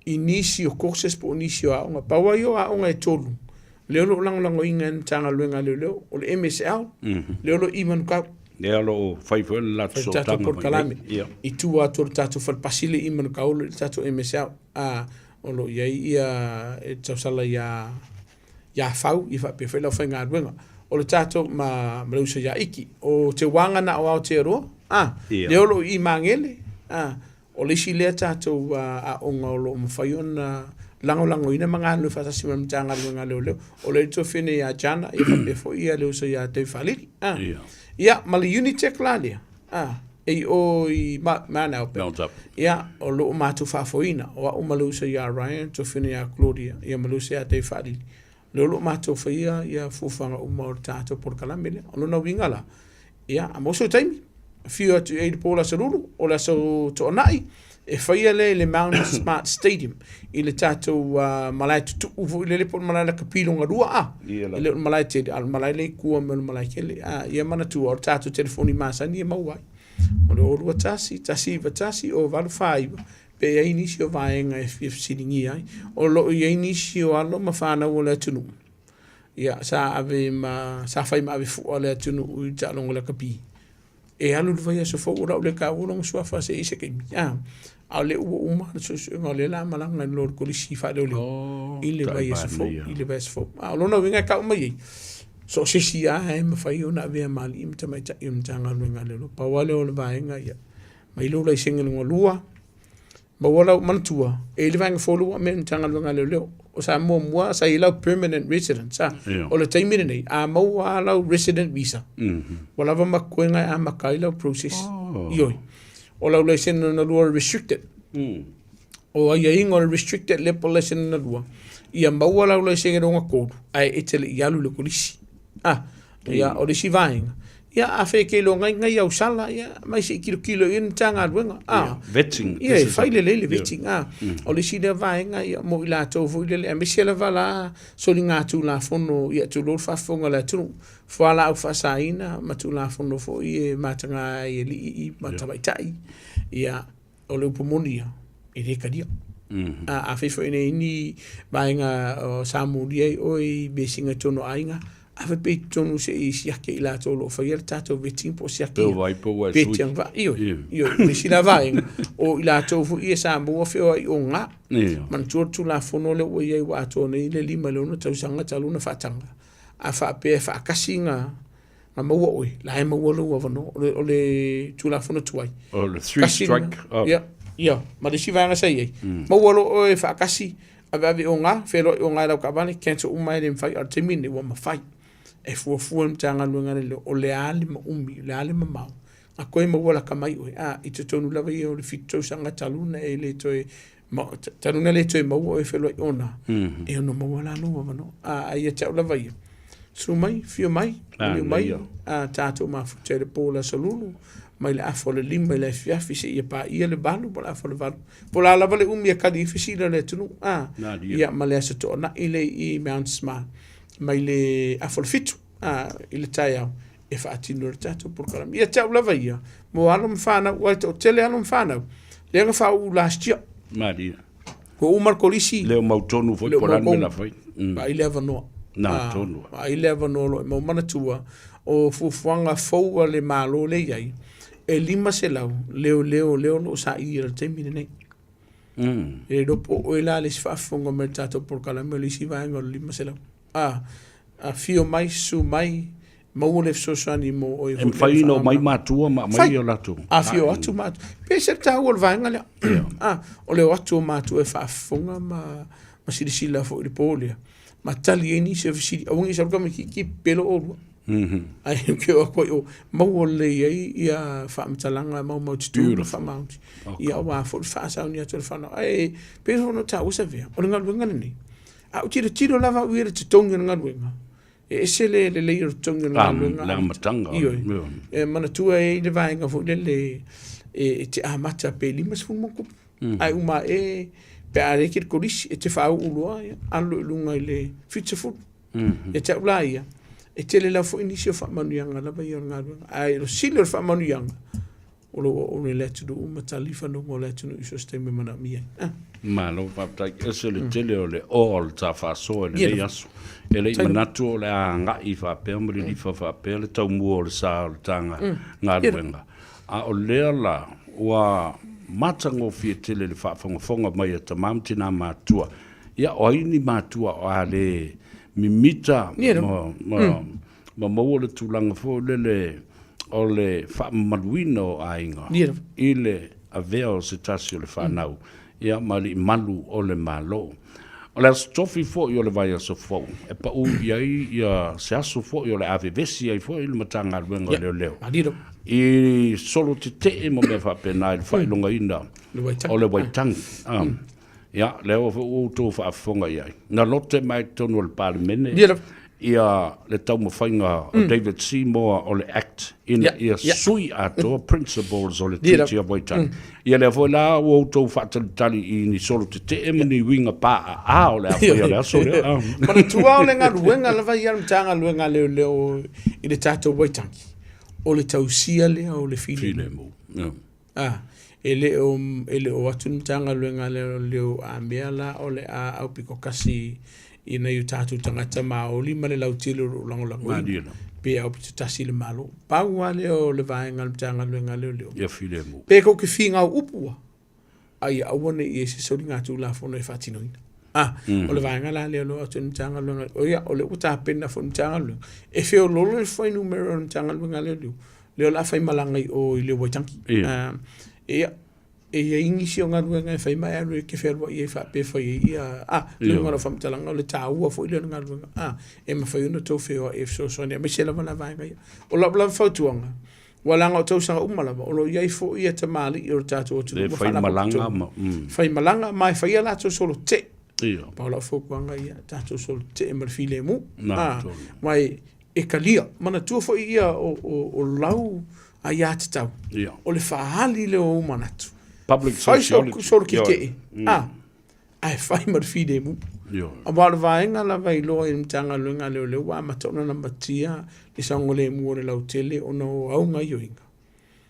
[SPEAKER 1] i nisi o courses po o nisi o aoga. Pau lava ia o aoga e tolu, lea o lo o lagolagoina e le Matagaluega a Leoleo, o le MSL, lea o lo o i Manukau.
[SPEAKER 2] Lea o lo o fai foi le latou
[SPEAKER 1] sootaga mai polokalame. I tua atu o le tatou fale pasi lea i Manukau o lo o i le tatou MSL. A, o lo o i ai ia e tausala ia ia Fau, ia faapea foi le aufaigaluega. O le tatou ma, ma le uso ia Iki. O Te Wāngana o Aotearoa, a, lea o lo o i Magele, a, o le isi lea tatou aoga o lo o mafai ona lagolagoina ma galulue faatasi ma le Matagaluega a Leoleo. O lea e tofi nei ia Jana, ia faapea foi ia le uso ia Dave Faalili. A, ia, ma le Unitec la lea, a, E i o i Mount Albert. Ia, o lo o matou faafoeina, o au ma le uso ia Ryan, Tofina ia Claudia, ia ma le uso ia Dave Faalili. Lea o lo o matou faia ia fuafuaga uma o le tatou polokalame lea. O lona uiga la, ia, a maua sou taimi, afio atu i ai i le po o le Aso Lulu, o le Aso Toonai, e faia lea i le Mount Smart Stadium, i le tatou malae tutuu foi lele po o le malae lakapi lona lua a. E le o le malae tele, a o le malae lea i tua mai o le malae tele. A, ia manatua, o le tatou telefoni masani e maua ai. O le 021 191 049 pe i ai nisi o vaega e fia fesiligia ai. O lo o i ai nisi o alo ma fanau o le atunuu, ia, sa ave ma, sa fai ma ave fua le atunuu i taaloga lakapi. E alu le vaiaso fou o lau le taua lona suafa se i se taimi. A, a o lea ua uma le suesuega o lea la malaga i lo le kolisi faaleoleo
[SPEAKER 2] oh,
[SPEAKER 1] i le vaiaso fou, i le vaiaso fou. A o lona uiga e tau mai ai, so o se isi lava e mafai ona avea ma alii ma tamaitai o le Matagaluega a Leoleo. Pau lava lea o le vaega ia, mai lou laisene lona lua, maua lau, manatua, e i ai le vaega fou lea ua aumai e le Matagaluega a Leoleo. O sa muamua sa i ai lau permanent residence, a. O le taimi lenei, a maua lava lau resident visa, ua lava ma totoega e amata ai lau process. Ioe. O lau laisene lona lua o le restricted. O aiaiga o le restricted lea po o le laisene lona lua, ia maua lau laisene lona tolu, ae e te le i alu i le kolisi. A, ia, o le isi vaega, ia, afai e te iloa nei nai au sala, ia, mai se i tilotilo i ai le Matagaluega. A,
[SPEAKER 2] yeah, vetting.
[SPEAKER 1] Ia, e fai lelei le vetting. A, o le isi lea vaega, ia, mo i latou foi lele, aemaise lava la soligatulafono, ia, tulou le faafofoga a le atunuu, fualaau faasaina ma tulafono foi e mataga ai e alii ma tamaitai. Ia, o le upu moni ia, e le talia. A afai foi nei ni vaega o sa mulia ai oe i vesiga i totonu o aiga, ave pea i totonu se i siaki i latou o lo o faia le tatou vetting po o siaki
[SPEAKER 2] Pe vai po ua e
[SPEAKER 1] pe
[SPEAKER 2] sui.
[SPEAKER 1] tiang va ioe, ioe, le isi la vaega, o i latou foi ia sa maua feoai o ga. Manatua le Tulafono lea ua i ai ua atoa nei le 5 i le 6 tausaga talu ona faataga. A faapea e faatasi na na maua oe, la e maua lou avanoa. O le, o le Tulafono tuai.
[SPEAKER 2] O le three strike.
[SPEAKER 1] Oh. Ia, ia, ma le isi vaega sa i ai. Maua loa oe faatasi, aveave o ga, feloai o ga i lau taavale, cancel uma e le mafai, a o le taimi lenei ua mafai. E fuafua le Matagaluega lea, o le a le umi, o le a le mamao, na toe maua lata mai oe, a, i totonu lava ia o le 7 tausaga talu ona e le toe talu ona le toe maua oe feloai ona, e ono maua la lou avanoa. A, ae ia te au lava ia, susu mai, afio mai, maliu mai, a, tatou mafuta i le po o le Aso Lulu, mai le afa o le 5 i le afiafi seia paia le 8 po o le afa o le 8. Po o le a lava le umi e kali ai fesili a le atunuu, a, ia, ma le Aso Toonai lea i Mount Smart, mai le afa o le 7, a, i le taeao, e faatino le tatou polokalame. Ia te au lava ia, mo alo ma fanau, ua e toatele alo ma fanau, lea na faauu last year.
[SPEAKER 2] Malie.
[SPEAKER 1] Ua uma le kolisi.
[SPEAKER 2] Le o mautonu foi po o le a le mea na fai.
[SPEAKER 1] Vaai le avanoa.
[SPEAKER 2] Na tonu.
[SPEAKER 1] Vaai le avanoa o lo o mau manatua, o fuafuaga fou a le Malo lea e i ai, e 500 leoleo lea o lo o saili i le taimi lenei. E le iloa po o oe la le isi faafofoga mai i le tatou polokalame o le isi vaega o le 500. A, afio mai, susu mai, maua le fesoasoani mo oe.
[SPEAKER 2] E mafai ona omai matua ma aumai o latou.
[SPEAKER 1] Afio atu matua. Pe se taua o le vaega lea. A, o le o atu o matua e faafofoga ma, ma silasila foi i le po lea. Ma tali ai nisi o fesili. Aua ne i sau le tamaitiiti pepelo oulua. Ae ke o atu ai o maua lelei ai ia faamatalaga maumaututu ma faamaoni. Ia aua foi le faasauni atu o le fanau. Ae pei ona taua Savea, o le galuega lenei. A ou tilotilo lava au ia i le totogi o le galuega, e ese le lelei o le totogi o le galuega.
[SPEAKER 2] Le amataga.
[SPEAKER 1] Ioe. E manatua e i ai le vaega foi lele e te amata pe 50 ma tupu. Ae uma ae pe a le te kolisi e te faauu loa alu i luga i le 70. Ia te au la ia, e tele lava foi nisi o faamanuiaga lava ia o le galuega. Ae o le sili o le faamanuiaga, o lo o auauna i le atunuu ma tali fanoga o le atunuu i so o se taimi e manaomia ai. Ah.
[SPEAKER 2] Malo faafetai. Ese le tele o le oa o le ta faasoa i lenei aso. E le i manatu o le a agai faapea ma lilifa faapea le taumua o le sa o le ta galuega. A o lea la ua matagofie tele le faafogafoga mai a tama ma tina matutua. Ia, o ai ni matua o a le mimita ma maua le tulaga foi lele o le faamamaluina o aiga i le avea o se tasi o le fanau ia ma alii malu o le Malo. O le aso tofi foi o le vaiaso fou e pau i ai ia se aso foi o le a vevesi ai foi le Matagaluega o Leoleo. I solo tetee ma mea faapena i le faailogaina o le Waitangi. Ia, lea ua foi ua outou faafofoga i ai. Na lote mai i totonu o le Palemene ia le taumafaiga o David Seymour o le Act ina ia sui atoa principles o le Treaty of Waitangi. Ia lea foi la ua outou faatalitali i ni solo tetee ma ni uiga paaa o le a faia i le aso lea.
[SPEAKER 1] Manatua o le galuega lava ia a le Matagaluega a Leoleo i le tatou Waitangi, o le tausia lea o le filemu.
[SPEAKER 2] Filemu.
[SPEAKER 1] A, e le o, e le o atu le Matagaluega a Leoleo a mea la o le a aupito kasi i nai o tatou tagata maoli ma le lautele o lo o lagolagoina, pe aupito tasi i le Malo. Pau lava lea o le vaega a le Matagaluega a Leoleo.
[SPEAKER 2] Ia filemu.
[SPEAKER 1] Pe tou te finau upu a, a ia aua ne i i ai se soligatulafono e faatinoina. A, o le vaega la lea o lo o atu ai le Matagaluega, o ia, o lea ua tapena foi le Matagaluega e feoloolo le fuainumera o le Matagaluega a Leoleo, lea o le a faimalaga i o i le Waitangi.
[SPEAKER 2] Ia.
[SPEAKER 1] Ia, e i ai nisi o galuega e fai ma e alu e te fealuai ai faapea e fai ai ia, a, le uiga o lau faamatalaga o le taua foi lea o le galuega, a, e mafai ona outou feoai e fesoasoani aemaise lava la vaega ia. O lau lava fautuaga, aua leaga o tausaga uma lava o lo o i ai foi ia tamalii o le tatou atunuu
[SPEAKER 2] ma faalapotopotoga
[SPEAKER 1] faimalaga ma e fai a latou solo tetee.
[SPEAKER 2] Ia.
[SPEAKER 1] Pau lau fautuaga ia, tatou solo tetee ma le filemu, a, aua e talia. Manatua foi ia o lau aiatatau, o le faaali lea o ou manatu.
[SPEAKER 2] Public sociology.
[SPEAKER 1] Fai solo tetee, a, ae fai ma le filemu. Aua o le vaega lava i loa i le Matagaluega a Leoleo ua amata ona lamatia le saogalemu o le lautele ona o au gaoioiga.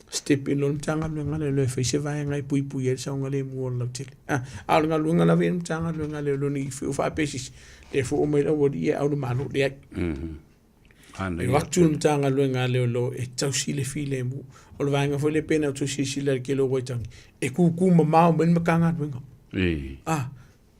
[SPEAKER 1] Step in loa le Matagaluega a Leoleo e fai se vaega e puipui ai le saogalemu o le lautele. A, a o le galuega lava ia a le Matagaluega a Leoleo ne i fiu faapea se isi, lea foi ua omai le aualii e au le Malo. Leai. E o atu le Matagaluega a Leoleo e tausi le filemu. O le vaega foi lea pei ona outou silasila i le tele o Waitangi, e kukū mamao mai le Matagaluega. A,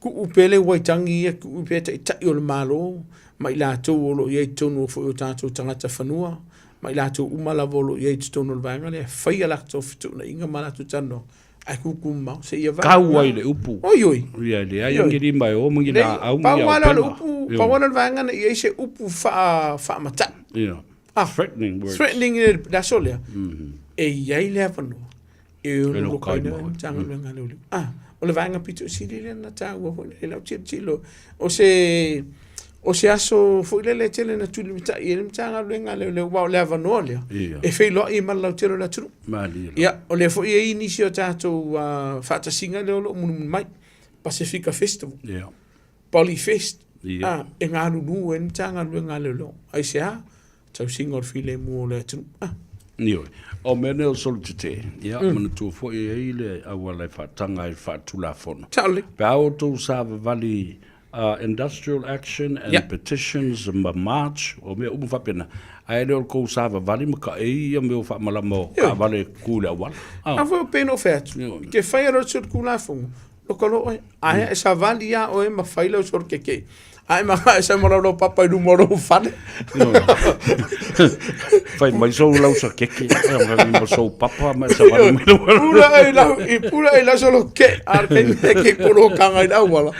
[SPEAKER 1] tuu pea le Waitangi ia, tuu pea taitai o le Malo ma i latou o lo o i ai i totonu foi o tatou tagata fanua, ma i latou uma lava o lo o i ai i totonu o le vaega lea, e fai a latou fetuunaiga ma latou talanoaga, ae kukū mamao seia
[SPEAKER 2] vave. Tau ai le upu.
[SPEAKER 1] Oi, oi.
[SPEAKER 2] Ia, e leai ni lima e o ma ni laau
[SPEAKER 1] ma ni auupega. Pau lava le upu, pau lava le vaega na i ai se upu faamatai.
[SPEAKER 2] Ia.
[SPEAKER 1] Ah,
[SPEAKER 2] threatening words.
[SPEAKER 1] Threatening i le aso lea. E i ai le avanoa e ono lokaina ai le Matagaluega a Leoleo. Ah, o le vaega pito sili lea na taua foi i lau tilotilo. O se o se aso foi lele e tele na tulimatai ai le Matagaluega a Leoleo, aua o le avanoa lea e feiloai ai ma le lautele o le atunuu. Ia, o lea foi e i ai nisi o tatou faatasiga lea o lo o mulimuli mai, Pasefika Festival, Poly Fest, e galulue ai le Matagaluega a Leoleo. Aisea? Tausiga o le filemu o le atunuu.
[SPEAKER 2] Ioe. O mea nei o solo tetee, ia, manatua foi e i ai le auala e faataga ai faatulafono.
[SPEAKER 1] Sao lelei.
[SPEAKER 2] Pe a outou savavali industrial action and petitions ma march, o mea uma faapena, ae le o le tou savavali ma taei ia mea o faamalama o taavale e tutu i le auala.
[SPEAKER 1] A foi o pei ona ou fai atu, i te fai a loa le Tulafono, loka loa oe, ae e savali lava oe ma fai lau solo tetee. Ae ma e sau ma lau papa i luma o lou fale.
[SPEAKER 2] Fai mai sou lausa keke, ma sou papa ma e savali mai lau
[SPEAKER 1] Pula ai lau, i pula ai lau solo ke, a le taimi e ke kolokanga i le auala.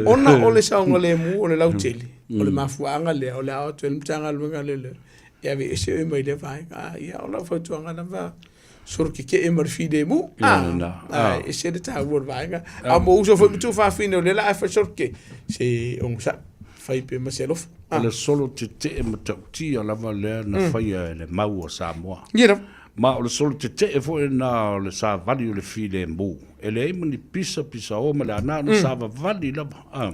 [SPEAKER 1] Ona o le saogalemu o le lautele, o le mafuaaga lea, o le a o atu ai le Matagaluega lea lea, e aveese oe mai lea vaega. A, ia, o lau fautuaga lava, solo tetee ma le filemu. A, e ese le taua o le vaega. A mo uso foi ma tuafafine o lea la a fai solo tetee, se onosai, fai pea ma se alofa.
[SPEAKER 2] O le solo tetee matautia lava lea na faia e le mau a Samoa.
[SPEAKER 1] Ia lava.
[SPEAKER 2] Ma o le solo tetee foi lena o le savali o le filemu. E leai ma ni pisa pisao ma le a, na ona savavali lava.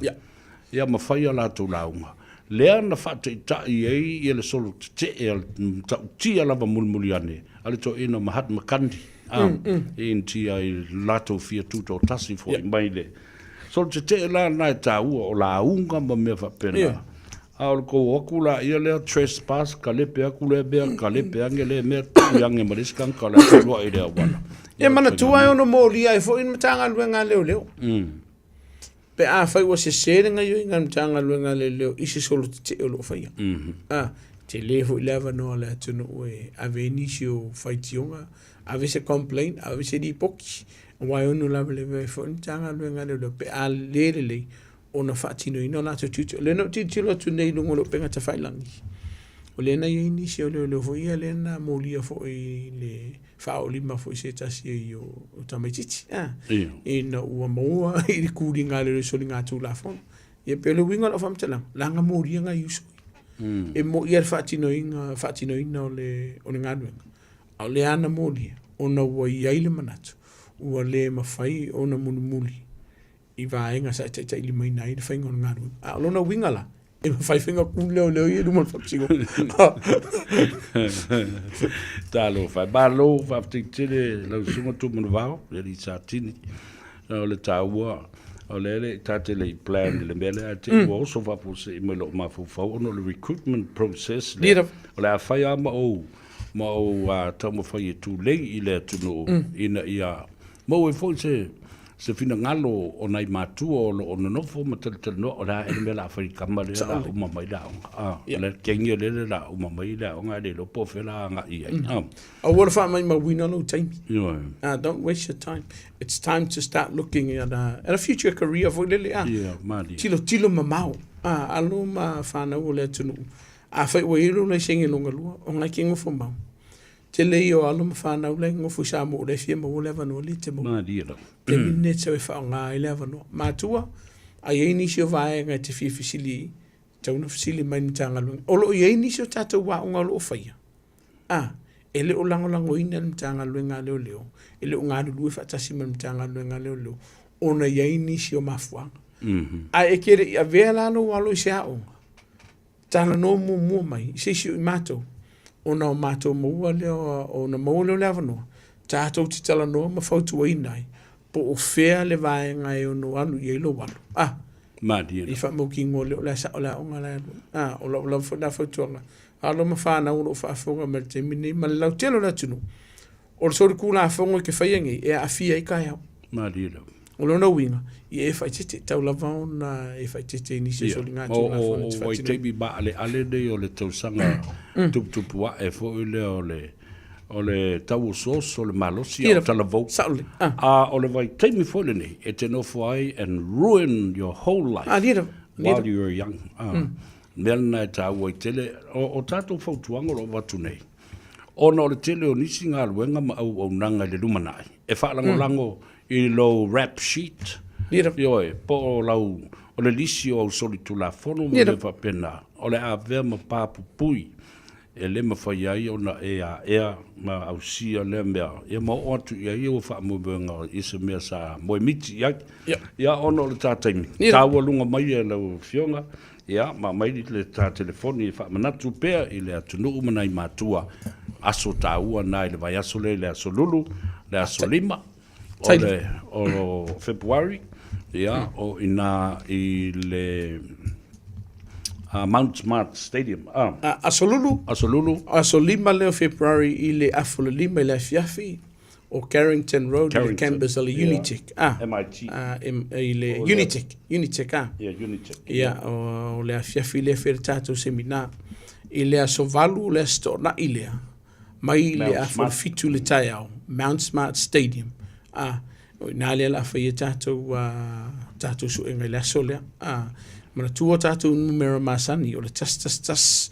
[SPEAKER 2] Ia ma fai a latou lauga. Lea na faataitai ai ia le solo tetee a le matautia lava mulimuli ane a le toeaina o Mahatma Gandhi i Initia i le latou fia tutoatasi foi mai le solo tetee la lena e taua o lauga ma mea faapena. A o le tou o atu la ia lea trespass, kalepe atu lea mea, kalepe ane lea mea, tui ane ma le isi tagata o le a fealuai i le auala.
[SPEAKER 1] Ia manatua e ono molia ai foi le Matagaluega a Leoleo. Pe afai ua sese le gaoioiga a le Matagaluega a Leoleo i se solo tetee o lo o faia, a, tele foi le avanoa o le atunuu e ave ai nisi o faitioga, ave se complaint, ave se lipoti, aua e ono lavelave ai foi le Matagaluega a Leoleo pe a le lelei ona faatinoina o latou tiute. O lea na ou tilotilo atu nei i luga o le upega tafailagi. O lea na i ai nisi o leoleo foi ia lea na molia foi i le faaolima foi se tasi ai o tamaitiiti a ina ua maua i le kūliga a leoleo i soligatulafono. Ia pei o le uiga o lau faamatalaga, leaga molia nai uso ia. E moni lava le faatinoina, faatinoina o le o le galuega, a o lea lava na molia ona ua i ai le manatu ua le mafai ona mulimuli i vaega sa e taitailimaina ai le faiga o le galuega. A o lona uiga la, e mafai foi ona ku leoleo ia i luma o le faamasinoga.
[SPEAKER 2] Talofa e. Malo, faafetai tele lau Susuga Tumanavao, le alii Satini. O le taua, o lea le ta te le i plan i le mea lea, ae te i ua oso faafuasei mai lou mafaufau ona o le recruitment process lea. O le a fai lava ma ou ma ou taumafai e tulei i le atunuu ina ia maua ai foi se se finagalo o nai matua o lo o nonofo ma talatalanoa, o le a ea le mea o le a fai i le tama lea o le a uma mai le aoga. A, o le teine lea o le a uma mai le aoga ae le iloa po o fea o le a agai i ai. A.
[SPEAKER 1] Aua le faamaumauina lou taimi. Ioe. Don't waste your time. It's time to start looking at a, at a future career foi lele. A.
[SPEAKER 2] Ia, malie.
[SPEAKER 1] Tilotilo mamao. A, alo ma whanau o le atunuu. Afai ua i ai lou laisene lona lua, o ngai ke nofo mau. Tele ia o alo ma fanau la e nofo i Samoa o la e fia maua le avanoa lea e te maua.
[SPEAKER 2] Malie lava.
[SPEAKER 1] Taimi lenei e tatau e faaaoga ai le avanoa. Matua, a i ai nisi o vaega e te fia fesili ai, tatau ona fesili mai i le Matagaluega. O lo o i ai nisi o tatou aoga o lo o faia, a, e le o lagolagoina e le Matagaluega a Leoleo, e le o galulue faatasi ma le Matagaluega a Leoleo, ona e i ai nisi o mafuaaga. Ae e te le i avea la lou alo i se aoga, talanoa muamua mai i se isi o i matou, ona o matou maua lea, ona maua lea o le avanoa, tatou te talanoa ma fautuaina ai, po o fea le vaega e ono alu i ai lou alo. Ah,
[SPEAKER 2] Malie.
[SPEAKER 1] I faamautinoa lea o le a sao le aoga la e alu ai. Ah, o lau lava foi lena fautuaga, alo ma fanau o lo o faafofoga mai i le taimi lenei ma le lautele o le atunuu, O le solitulafono e te faia nei, e aafia ai taeao.
[SPEAKER 2] Malie lava.
[SPEAKER 1] O lona uiga, ia e faaeteete, tau lava ona e faaeteete i nisi o soligatulafono e te
[SPEAKER 2] faatinoina. O vaitaimi maaleale nei o le tausaga tuputupu ae foi lea o le o le tau osooso o le malosi a o talavou.
[SPEAKER 1] Sao lelei.
[SPEAKER 2] A o le vaitaimi foi lenei e te nofo ai and ruin your whole life while you are young. Mea lena e taua ai tele. O tatou fautuaga o lo o avatu nei, Ona o le tele o nisi galuega ma auaunaga i le lumanai e faalagolago i lou rap sheet, ioe, po o lau, o le lisi o au solitulafono ma mea faapena, o le avea ma pa pupui e le mafai ai ona e aea ma ausia lea mea, ia ma oo atu i ai ou faamoemoega i se mea sa moemiti i ai. Ia, ona o le ta taimi, taua luga mai e lau Afioga, Ia, ma aumai le ta telefoni e faamanatu pea i le atunuu ma nai matua, aso taua na i le vaiaso lea i le aso Lulu, le aso 5 o le o Fepuari, ia, o ina i le Mount Smart Stadium.
[SPEAKER 1] Aso Lulu?
[SPEAKER 2] Aso Lulu.
[SPEAKER 1] Aso 5 lea o Fepuari i le afa o le 5 i le afiafi. o Carrington Road i le campus a le Unitec.
[SPEAKER 2] Ah, MIT.
[SPEAKER 1] Ah, i le Unitec, Unitec ah.
[SPEAKER 2] Yeah, Unitec.
[SPEAKER 1] Ia, o le afiafi lea fai le tatou seminar. I le aso 8 o le Aso Toonai lea, mai le afa o le 7 i le taeao, Mount Smart Stadium. Ah, o i ina lea o le a fai ai tatou, tatou suega i le aso lea. Ah, manatua tatou numera masani o le 111.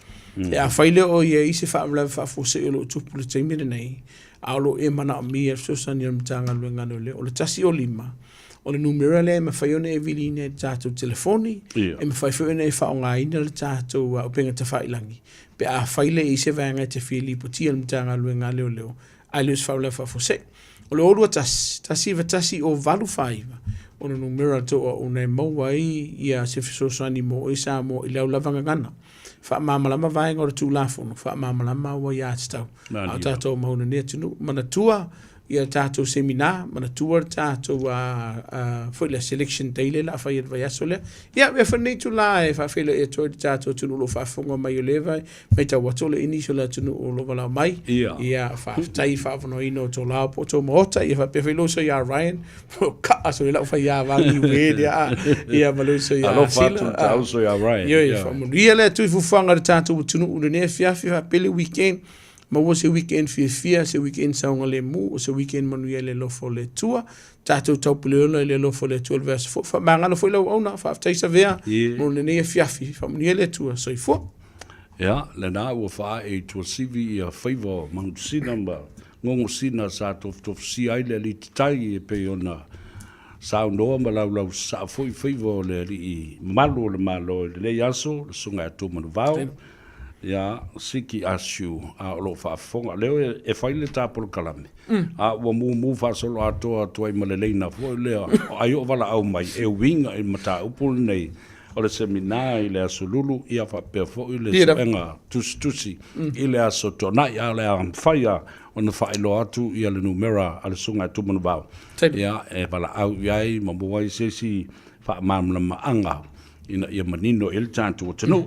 [SPEAKER 1] E afai lea o i ai se faalavelave faafuasei o lo o tupu i le taimi lenei, a o lo o e manaomia le fesoasoani a le Matagaluega a Leoleo. O le 105, o le numera lea e mafai ona e viliina i le tatou telefoni, e mafai foi ona e faaaogaina le tatou upega tafailagi pe afai lea e i ai se vaega e te fia lipotia i le Matagaluega a Leoleo ae le o se faalavelave faafuasei. O le 021 191 085 o le numera a le tou auauna e maua ai ia se fesoasoani mo oe Samoa i lau lava gagana. Faamalamalama vaega o le Tulafono, faamalamalama au aiatatau a o tatou mau i lenei atunuu. Manatua ia tatou seminar, manatua le tatou foi lea selection day lea o le a fai i le vaiaso lea. Ia, avea foi lenei itula e faafeiloai atu ai i le tatou atunuu o lo o faafofoga mai o lea e matau atu o le nisi o le atunuu o lo o valaau mai. Ia, faafetai i faaavanoaina o tou lao po o tou maota, ia faapea foi lou uso ia Ryan, kaa so i lau fai a vagi ue lea a ia ma le uso ia
[SPEAKER 2] Alofa atu le ta uso ia Ryan.
[SPEAKER 1] Ioe, faamanuia le Atua i fuafuaga a le tatou atunuu i lenei afiafi faapea le weekend. Maua se weekend fiafia, se weekend saogalemu, o se weekend manuia i le alofa o le Atua. Tatou taupuleola i le alofa o le Atua i le vaiaso fou. Faamagalo foi lau auauna, faafetai Savea mo lenei afiafi. Faamanuia le Atua. Soifua.
[SPEAKER 2] Ia, lena ua faaee i Tuasivi ia faiva o Manusina ma Gogosina sa tofutofusia ai le alii tatai e pei ona saunoa ma laulausasaa foi faiva o le alii mamalu o le Malo i lenei aso, le Susuga ia Tumanuvao, ia Siki Asiu, a o lo o faafofoga. Leo e fai le ta polokalame, a ua mumu faasoloatoa atu ai ma le leina foi lea, ai o valaau mai e uiga i le mataupu lenei o le semina i le Aso Lulu, ia faapea foi le suega tusitusi i le Aso Toonai, a o le a mafai lava ona faailoa atu ia le numera a le Susuga ia Tumanuvao, ia e valaau i ai ma maua ai se isi faamalamalamaga ina ia manino i ai le tatou atunuu.